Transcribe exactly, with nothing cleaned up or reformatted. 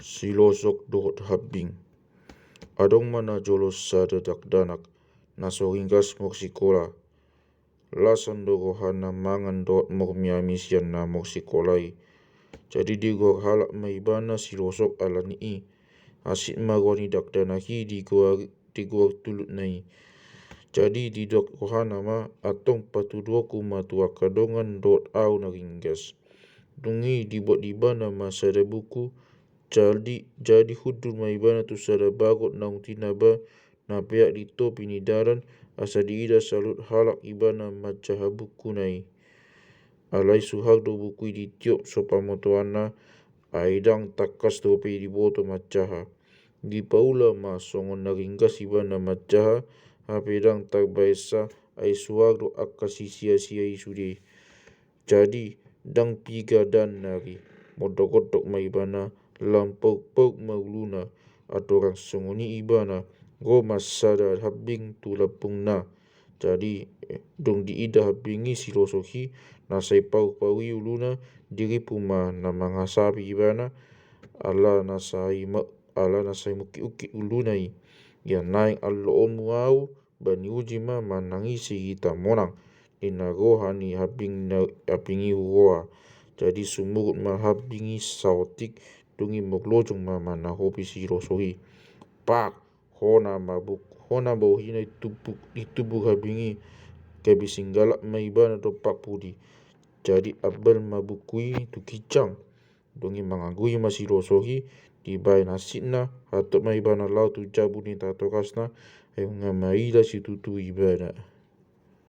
Silosok dohot hambing. Adong ma na jolo sada dakdanak, na so ringgas marsikola. Las do rohana mangan dohot marmiami sian na marsikola i. Jadi digoar halak ma ibana Silosok alani i. Hansit ma roha ni dakdanak i digoar, digoar tulutna i. Jadi didok rohana ma, antong patuduhonku ma tu angka dongan dohot ahu na ringgas. Dung i dibuat ibana ma sada buku. Jadi, jadi hundul ma ibana tu sada bagot naung tinaba, na peak di topi ni dalan, asa diida saluhut halak ibana manjaha bukuna i. Alai suhar do buku i ditiop so pamotoanna, ai ndang tangkas dope diboto manjaha. Dipaula ma songon na ringgas ibana manjaha, hape ndang tarbaensa, ai suhar do angka sisia-sia i sude. Jadi, ndang piga dang nari, mondok-ondok ma ibana, lam pauk-pauk ma uluna, andorang songon i ibana, ro ma sada hambing tu lambungna. Jadi, eh, dung diida hambing i Silosok i, na sai pauk-pauk i uluna, dirimpu ma na mangasapi ibana, ala na sai ma-, ala na sai mungkit-ungkit uluna i. Ia naeng alloonmu ahu, bani uji ma manang ise hita monang, ninna roha ni hambing na, hambing i hu roha. Jadi sumurut ma hambing i saotik, dung i marlojong ma manahopi Silosok i. Pak, hona ma buk-, hona ma bohina i tumbuk, i tumbuk hambing i, gabe singgalak ma ibana dompak pudi. Jadi ambal ma buku i tu ginjang. Dung i mangagui ma Silosok i, dibaen hansitna, hatop ma ibana laho tu jabu ni natorasna, ai nunga maila situtu ibana.